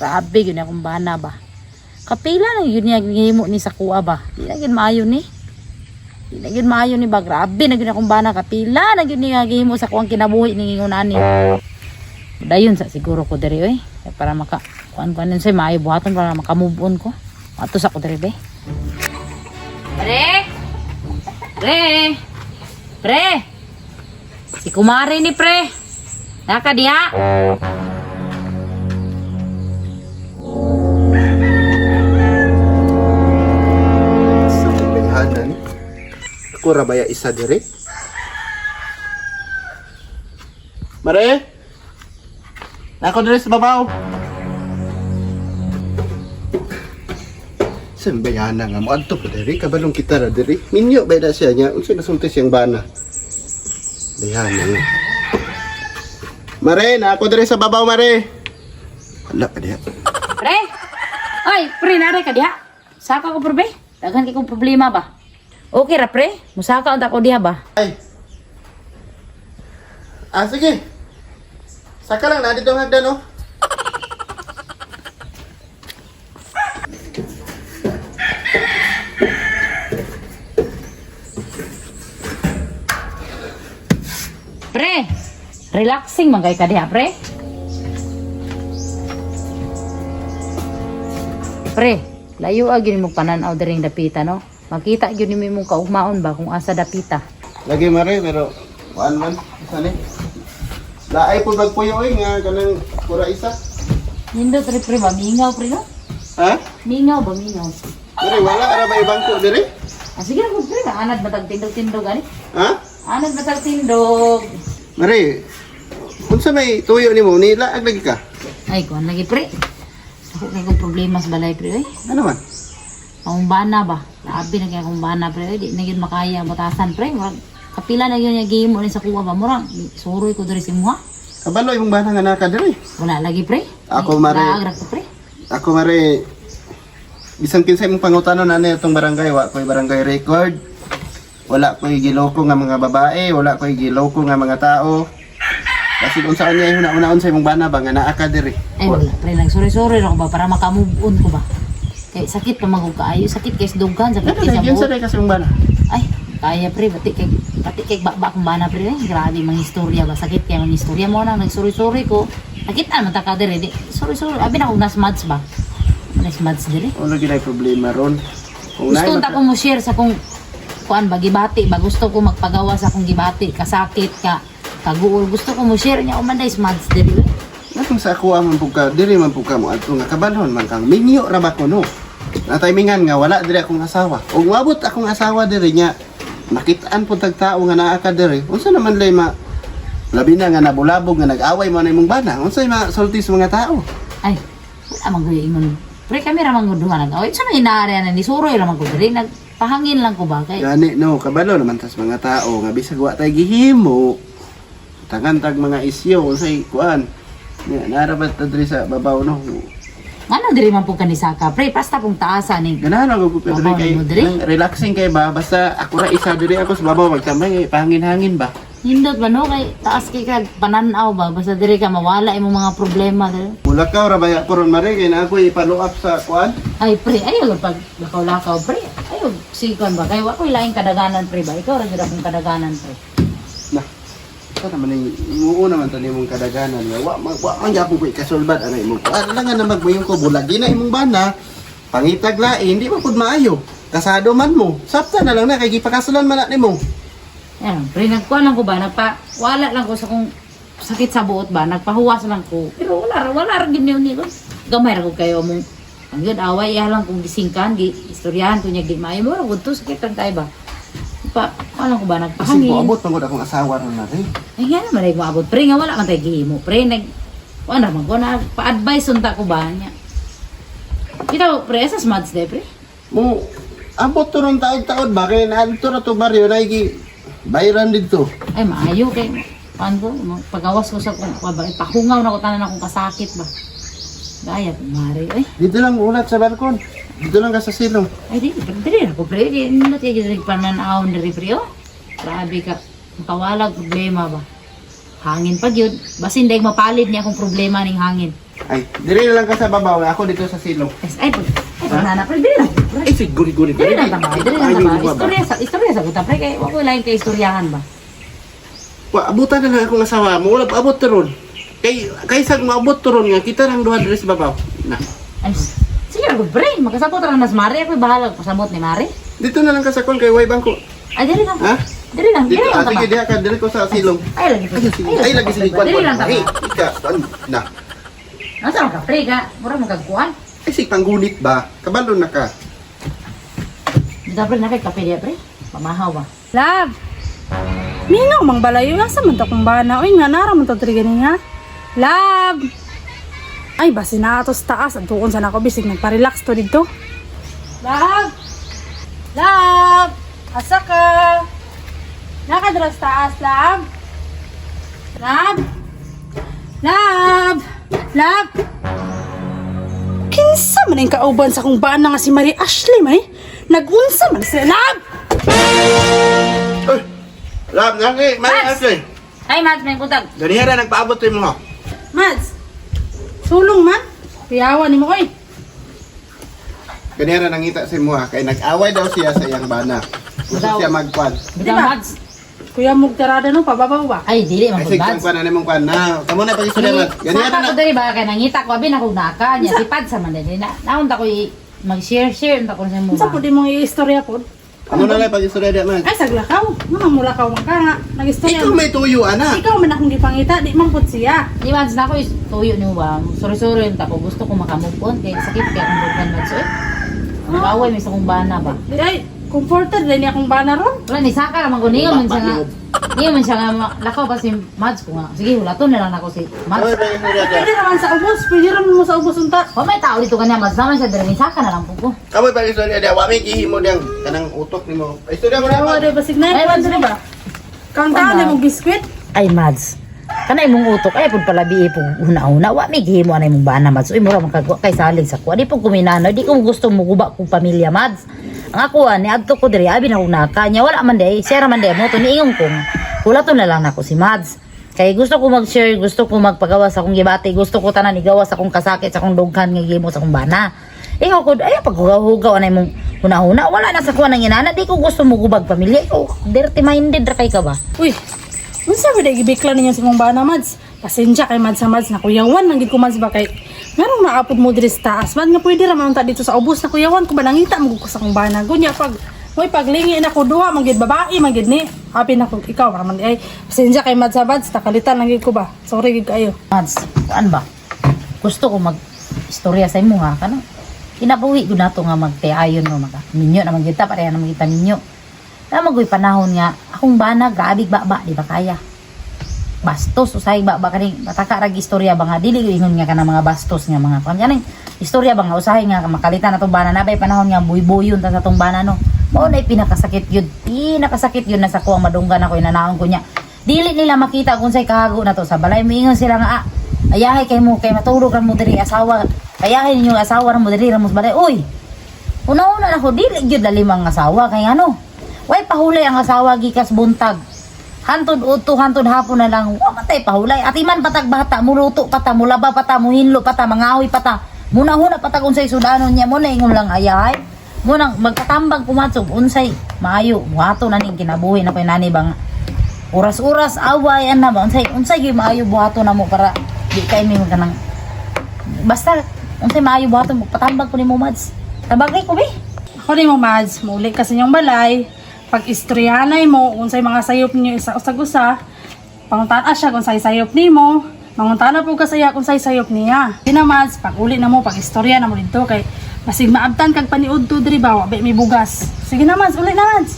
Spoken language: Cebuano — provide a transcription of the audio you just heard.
Grabe gyud akong bana ba. Kapila lang yun niya gihimo ni sa kuha ba. Di na gyud maayo ni. Di na gyud maayo ni ba. Grabe na gyud akong bana, kapila na gyud niya gihimo sa kuang kinabuhi ni ingon ani. Dayon sa siguro ko diri oy para maka kuan kuan say maayo buhaton para maka move on ko. Ato sa ko diri be. Pre! Pre! Pre! Si kumari ni pre. Naka diha. Sa kaibihanan, ako rabaya isa dire. Mare? Nako dire sa babaw. Sa bayana nga mo adto pa dire kabalong kita ra dire. Minyo ba na siya niya? Unsa nasulti siyang bana? Bayana nga. Mare, nako dire sa babaw, mare. Wala pa diha. Pre! Ay, pre, nare ka diha. Saka ko, pre, be. Daghan kay kong problema ba? Okay ra, pre. Musaka unta ko diha ba? Ay. Ah, sige. Saka lang na dito ang hagdan, oh. Pre, relaxing man kay ka diha, pre. Pre, layo gyud mo panan-aw diring dapita, no? Makita gyud nimo imong kaugmaon ba kung asa dapita. Lagi mare, pero kuan man, isa ni. Laay po bagpuyo oy nga kanang pura isa. Nindot re pre ba mingaw pre no? Ha? Mingaw ba mingaw? Mare, wala ra ba ibang ko dire? Ah, sige na pre, anad batag tindog-tindog ani. Ha? Anad batag tindog. Mare, unsa may tuyo nimo nilaag lagi ka? Ay, kuan lagi pre. Ako kay kong problema sa balay pre oy. Ano man? Akong bana ba? Labi na kay akong bana pre oy, di na gyud makaya ang batasan pre. Murag kapila na gyud niya gihimo ni sa kuha ba murag suroy ko diri sa imuha. Kabalo imong bana nga naka dire. Wala lagi pre. Ako, mare. Laag ra ko pre. Ako mare, bisan kinsa imong pangutanon ani atong barangay, wa ko'y barangay record. Wala ko'y giloko nga mga babae, wala ko'y giloko nga mga tao. Kasi kung saan niya huna-unaon sa imong bana ba nga naa ka dire. Ay wala pre, nagsuroy-suroy ra ko ba para maka-move on ko ba. Kay sakit pa magug kaayo, sakit kay sa dughan, sakit Ano kay sa sa buhok. kasi imong bana? Ay, kaya pre, pati kay baba akong bana pre. Ay, grabe mga istorya ba, sakit kay mga istorya mo nang nagsuroy-suroy ko. Nakita man ta ka diri, di suroy-suroy. Abi na akong nasmads ba. Nasmads diri. Wala gyud ay problema ron. Kung Gusto naay ta ko mo share sa kung kuan ba gibati ba gusto ko magpagawa sa akong gibati kasakit ka kaguol gusto ko mo share niya umanday smads diri. Na kung sa ako man pug ka, diri man pug ka mo adto nga kabalhon man kang minyo ra ba kuno. Na timingan nga wala diri akong asawa. Ug moabot akong asawa diri nya makitaan pud tag tao nga naa ka diri. Unsa naman lay ma labi na nga nabulabog nga nag-away mo na imong bana. Unsay masulti sa mga tao? Ay, wala man ko ingon. Pre kami ra man gud duha nag away. Sa may inaari na ni suroy ra man ko diri nagpahangin lang ko ba kay Gani no, kabalo naman tas mga tao nga bisag wa tay gihimo. Tangan tag mga isyo unsay kuan. Nya narabat ta diri sa babaw no. Ngano diri man pud kanisaka pre basta pong taasa ni. Ganahan ako ko Babaw diri kay nimo diri? nang relaxing kay ba basta ako ra isa diri ako sa babaw magtambay kay pahangin-hangin ba. Hindot ba no kay taas kay kag pananaw ba basta diri ka mawala imong mga problema diri. Mulakaw ra baya ko ron mare kay na ako i-follow up sa kuan. Ay pre, ayaw pag lakaw-lakaw pre. Ayaw sikon ba kay wa ko'y laing kadaganan pre ba. Ikaw ra gyud akong kadaganan pre. Na. Sa naman ning muo naman to nimong kadaganan nga wa man gyapon ko ikasulbad ana imong kuan lang nga na magmuyong ko bulagi na imong bana. Pangitag lain di man pud maayo. Kasado man mo. Sabta na lang na kay gipakasalan man na nimo. Yan, pre, nagkuha lang ko ba, nagpa, wala lang ko sa kung sakit sa buot ba, nagpahuwas lang ko. Pero wala, wala ra gyud ni ko. Gamay ra ko kayo mong, ang yun, away, iya lang kung gisingkan, gi, istoryahan ko niya, gi, maayo mo, ra to, sakit lang tayo ba. Pa, wala ko ba, Kasi nagpahangin. moabot man gud akong asawa ron na rin. Ay, nga naman, ay moabot. Pre, nga wala man tayo gihimo. Pre, nag, wala man ko, na, pa-advise unta ko ba niya. Kita, pre, sa smads de, pre. Mo abot to ron taod-taod ba kay naadto ra to baryo na gi bayran didto. Ay, maayo kay, paan ko, pagawas ko sa kung, ba, pahungaw na ko tanan akong kasakit ba. Gaya, mare, ay. Dito lang ulat sa balkon. Dito lang ka sa silong. Ay, di, dili na ko, pre. Di, na tiyo dili pananaw ni pre, oh. Grabe ka. Makawalag problema ba? Hangin pa gyud. Basin dayeg mapalid niya akong problema ning hangin. Ay, diri na lang ka sa babaw, ako dito sa silong. Ay, ay pag ay pag nana pre, dili lang. Pre. Ay, sige, guri guri. Dili lang ta ba? Dili lang ta Ay, ba? ba? Istorya sa buta pre kay wa ko lain kay istoryahan ba. Wa, abutan na lang akong asawa mo. Wala, abot to ron. Kay, kaysa maabot to ron nga, kita lang duha diri sa babaw. Na. Ay, sige ra gud pre, makasabot ra nas Mari, ako bahala pasabot ni Mari. Dito na lang ka sa kon kay way bangko. Ay, dili lang. Ha? Dili lang, Dito, dili lang ah, ta sige, ba? diha ka, diri ko sa silong. Ay, lagi Ay, sige, ay, lagi sige, kwan, Dili kwan. lang ta Ay, ba? ika, kwan, na. Nasa ka pre ka? Mura man kag kuan. Ay, sige, panggunit ba? Kabalo na ka. Dito pre na kay kape diya pre. Pamahaw ba. Love! Mingaw mang balayo asa man ta kung bana. Uy nga nara man ta diri gani nga. Love! Ay basi na ato sa taas adtuon sa nako bisig nagpa-relax to didto. Love! Love! Asa ka? Nakadra sa taas, love? Love? Love! Love! Kinsa man ang kauban sa kong bana nga si Marie Ashley, may? Nagunsa man sila. Love! Uy, love, naki, may Mads! ate. Ay, Mads, may buntag. Ganiha na, nagpaabot to mo. Mads! Sulong man! Kuyawa ni mo, oy! Ganiha na nangita si mo kay nag-away daw siya sa iyang bana. Gusto Daw. siya magkwan. Bitaw, Diba? Mads. Kuya mugtarada no, pababaw ba? Ay, dili man Ay, gud sige, Mads. kwan na nimong kwan na. Kamo na pag-istorya, Mads. Ganiha Saka na. ko diri ba kay nangita ko abi na kog naka niya si Pads man dili na. Naon ta ko mag-share share unta ko sa mo. Unsa ba? po di mong iistorya po? Amo na lang pag-istorya diya, Mads. Ay, saglakaw. Nga mamulakaw man ka nga. Nag-istorya. Ikaw may tuyo, ana. Ikaw man akong gipangita, di man pud siya. Di Mads na ako is tuyo nimo ba. Sorry sorry unta ko gusto ko makamove on kay sakit kay akong bukan Mads oy. Nag-away may sa kong bana ba. Di ay, comforted din niya akong bana ron. Wala ni saka ra man ko niyo man siya nga. Niyo man siya nga lakaw pa si Mads ko nga. Sige, hulaton na lang ako si Amo Mads. na pag-istorya diya. Pwede naman sa ubos, pwede raman mo sa ubos unta. Wa may tao dito kanya Mads naman siya diri ni saka na lang po ko. Kamo pag-istorya diya. Wa may gihimo diyang kanang utok nimo. Istorya mo na, Awa Mads. di basig na Ay, kuan Mads, diri ba? Kauntaan Wala. mo biskwit. Ay Mads, kana imong utok ay pud palabi pug una-una wa may gihimo anay imong bana Mads. Uy mura man kag kay salig sa kuha. Di pud kuminano, di ko gusto muguba kong pamilya Mads. Ang ako ni adto ko diri abi na kong naka niya wala man day, siya ra man day mo to niingon ko. Hulaton na lang nako si Mads. Kay gusto ko mag-share, gusto ko magpagawa sa akong gibati, gusto ko tanan igawa sa akong kasakit, sa akong dughan nga gihimo sa akong bana. Ikaw ko ay paghugaw-hugaw anay mong huna-huna, wala na sa kuha ng inana, di ko gusto mugubag pamilya. Ikaw, dirty minded ra kay ka ba? Uy, unsa ba di gibikla ninyo sa mong bana Mads? Pasensya kay Mads sa Mads na kuyawan lang gid ko Mads ba kay nganong naapod mo diri sa taas man nga pwede ra man unta dito sa ubos na kuyawan ko ba nangita mo ko sa akong bana. Gunya pag moy paglingi na ko duha man gid babae man gid ni. Happy na ko ikaw ra man di ay pasensya kay Mads sa Mads nakalitan lang gid ko ba. Sorry gid kayo. Mads, kuan ba? Gusto ko mag istorya sa imo ha kana. Kinabuhi gud nato nga magtiayon no maka. Minyo naman kita pareha naman kita minyo. Tama goy panahon nga akong bana grabe ba di ba kaya. Bastos usahay ba ba kaning pataka rag istorya ba nga dili ko ingon nga kana mga bastos nga mga kuan kaning istorya ba nga usahay nga makalitan atong bana nabay panahon nga buybuyon ta sa atong bana no. Mao na pinakasakit yun. Pinakasakit yun na sa kuwang madunggan ako inanaon ko niya. Dili nila makita kung say kahago na to sa balay miingon sila nga ah, ayahay kay mo kay matulog ra mo diri asawa. Ayahay ninyo ang asawa ra mo diri ra mo sa balay. Uy, una-una na ko dili gyud lalim ang asawa kay ano. Way pahulay ang asawa gikas buntag. Hantod udto hantod hapon na lang wa man tay pahulay. Atiman patag bata muluto pata mulaba pata muhinlo pata mangahoy pata. Muna-huna patag unsay sudanon niya mo na ingon lang ayahay. Mo nang magkatambag kumatsog unsay maayo muhato na ning kinabuhi na kay nani bang oras-oras away ana ba unsay unsay gyud maayo buhato na mo para di kay mi kanang basta unsay maayo buhaton mo patambag ko nimo Mads. Tabagay ko be. Ako ni mo Mads, mauli ka sa inyong balay. Pag istoryanay mo unsay mga sayop ninyo isa usag usa, panguntaan siya kung say sayop nimo, mangutana po ka sa iya kung say sayop niya. Di na Mads, pag uli na mo, pag istorya na mo dito kay basig maabtan kag paniudto diri ba, wa ba may bugas. Sige na Mads, uli na Mads.